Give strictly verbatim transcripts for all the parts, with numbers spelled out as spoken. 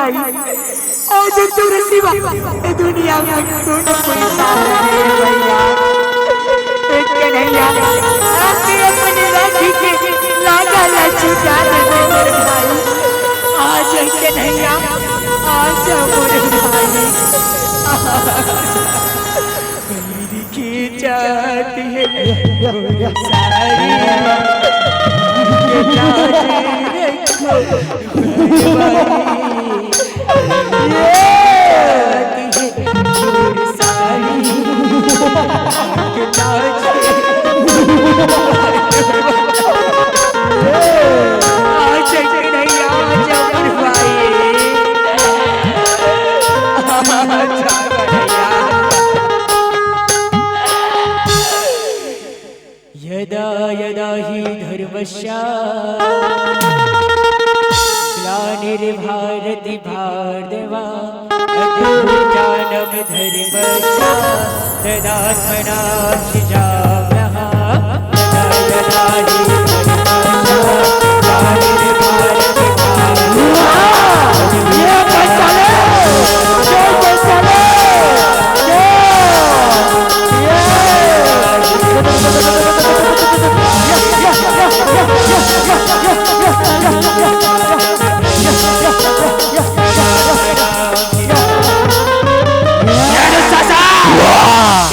आज तोर सिवा ए दुनिया में कोनो कोई साथ नहीं है भैया। ए कन्हैया, आके अपने लाठी के लागा ला छुटा दे मोर भाई। आज कन्हैया, आज मोर भाई। मेरी की जाती है वो सारी, ये लाज रखो। यदा यदा हि धर्मस्य ग्लानिर्भवति भारत। अभ्युत्थानं धर्मस्य तदात्मना सृजाम्यहम्। यदा यदा हि धर्मस्य ग्लानिर्भवति भारत।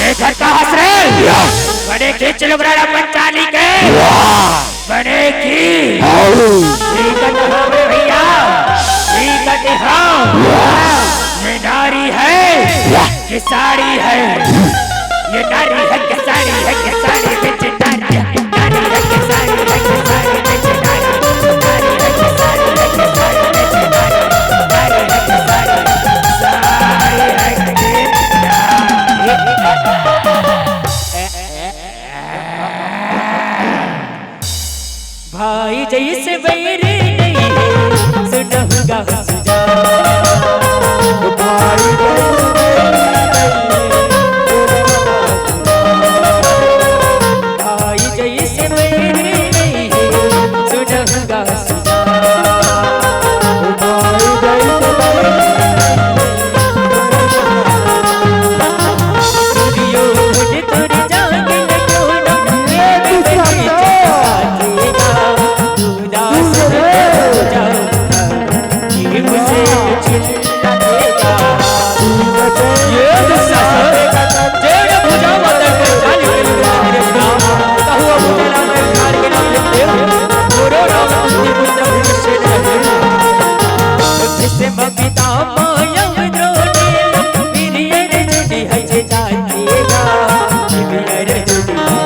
ये घर का हंस रहे। बड़े खींच लुगड़ा पंचाली के। बड़े की। ठीक है तो हाँ बड़े भैया। ठीक है तो हाँ। ये नारी है। ये साड़ी है। ये नारी है, ये साड़ी है, ये साड़ी बेच नारी है। नारी है, ये साड़ी है, ये साड़ी बेच नारी। नारी है, ये साड़ी है, ये साड़ी बेच नारी। नारी है, ये साड़ी, साड़ी है, ये नारी। भाई जैसे बैर नहीं है, सुनहु गा सुजा। भाई जैसे बैर नहीं है, सुनहु गा सुजा। भाई जैसे बैर नहीं है, सुनहु गा सुजा। भाई जैसे बैर नहीं है, सुनहु गा सुजा।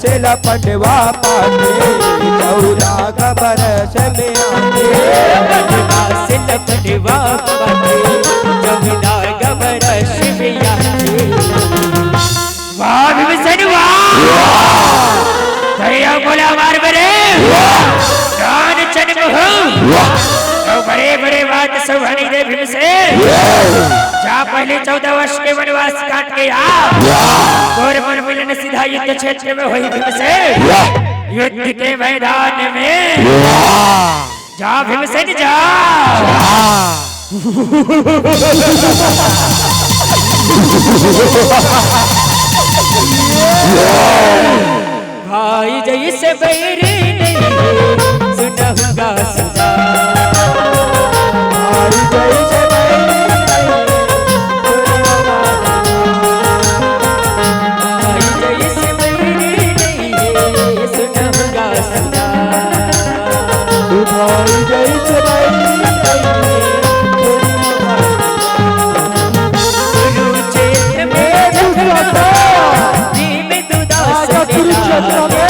से लपटवा पाके चौदह का बरस में आके। लपटवा से लपटवा पाके चौदह का बरस में आके। वाह विभीषण वाह। दया बोला मार बरे। दान जन्म हो। तो बड़े बड़े बात सब हनी दे भीमसेन। जा पहले चौदह वर्ष के वनवास काट के आ। और मन मिलन सीधा युद्ध क्षेत्र में होई भीमसेन। युद्ध के मैदान में जा भीमसेन जा। भाई जैसे बैर नहीं है, सुनहु गा सुजा। भाई जैसे बैर नहीं है, सुनहु गा सुजा। भाई जैसे बैर नहीं है, सुनहु गा सुजा। भाई जैसे बैर नहीं है, सुनहु गा सुजा। कुरुक्षेत्र में जब भीम दुदास आजा कुरुक्षेत्र में।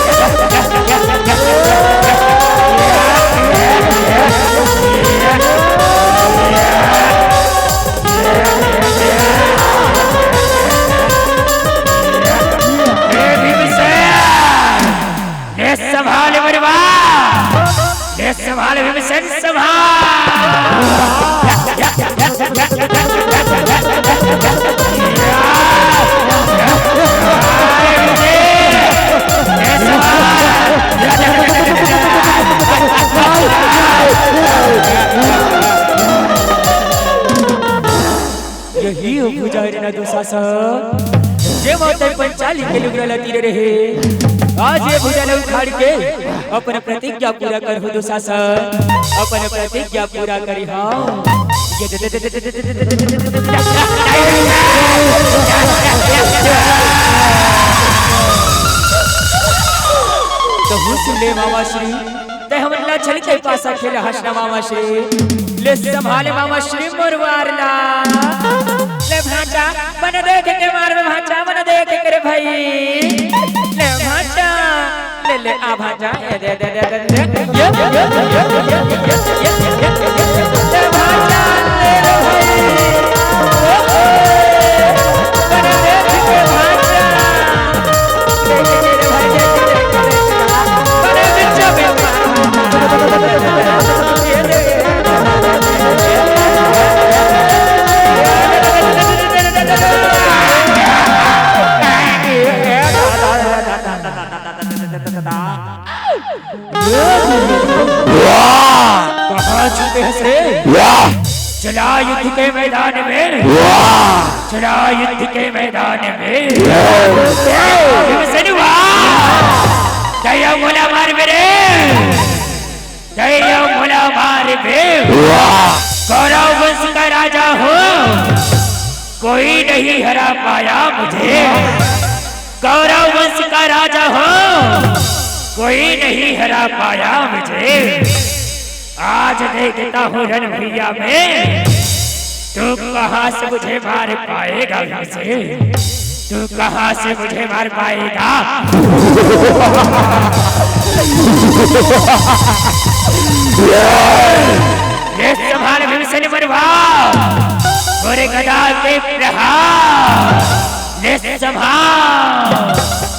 हे भीमसेन, ले संभाल बलवा, ले संभाल भीमसेन, संभाल। यही हो भुजा रे ना दुशासन, जे माता पंचाली के लुगरा ला तीरे रहे। आज ये भुजा ला उखाड़ के अपन प्रतिज्ञा पूरा कर हो दुशासन, अपन प्रतिज्ञा पूरा करी। हाँ, ये दे, दे, दे, दे, दे, दे, दे, दे, दे, दे, दे। तो हुस ले मामा श्री, ते हमन ला छल के पासा खेल हंसना मामा श्री। ले संभाले मामा श्री मोर वार ला। ले भांचा, मन देख के मार में भांचा, मन देख के रे भाई। ले भांचा, ले, ले आ भांचा। ए, दे, दे, दे, दे, दे। ले भांचा, ले रे भाई। ओ, ओ। मन देख के भांचा। वाह! कहाँ छुपे हस रे? वाह! चला युद्ध के मैदान में। वाह! चला युद्ध के मैदान में। वाह! भीमसेन वाह! दया मोला मार मेरे। दया मोला मार बे। वाह! कौरव वंश का राजा हो, कोई नहीं हरा पाया मुझे। कौरव वंश का राजा हो, कोई नहीं हरा पाया मुझे। आज देखता हूँ रणभुइया में, तू कहाँ से मुझे मार पाएगा भीमसेन? तू कहाँ से मुझे मार पाएगा? ले संभाल भीमसेन बलवा, मोरे गदा के प्रहार। ले संभाल।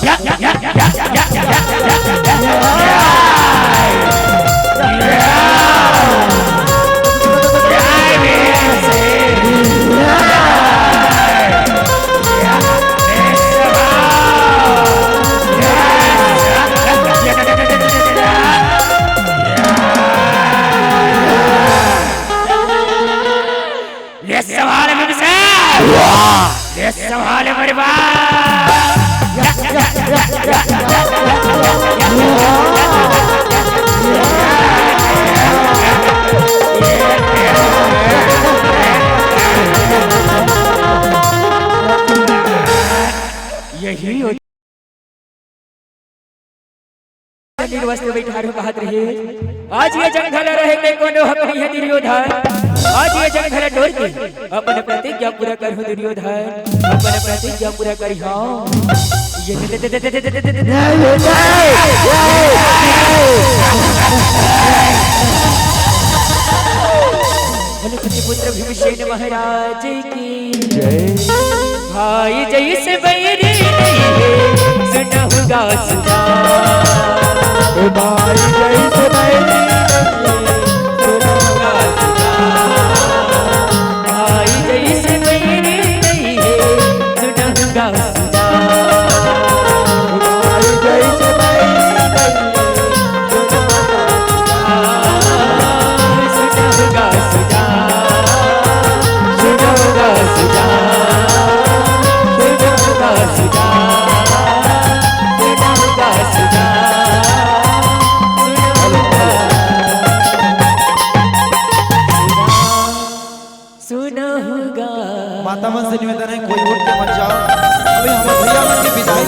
या, या, या, या। ले संभाल भीमसेन। वाह! ले संभाल बलवा। यही निर्वस्त्र बैठार हो कहत रहे। आज ये जंग घला रहे के कोनो हक नहीं है दुर्योधन। आज ये जंग घला टोर के अपन प्रतिज्ञा पूरा कर हो दुर्योधन, अपन प्रतिज्ञा पूरा करी। हाँ, ये दे, दे, दे, दे, दे, दे, दे, दे, दे। महाराज की जय। भाई जैसे बैरी नहीं है, सुनहु गा सुजान। भाई जैसे बैरी नहीं है, सुनहु गा सुजान। भाई जैसे बैरी नहीं है, सुनहु गा सुजान। भाई जैसे बैरी नहीं है, सुनहु गा सुजान। माता मन से निवेदन है, कोई उठ के मत जाओ। अभी हमर भैया मन के विदाई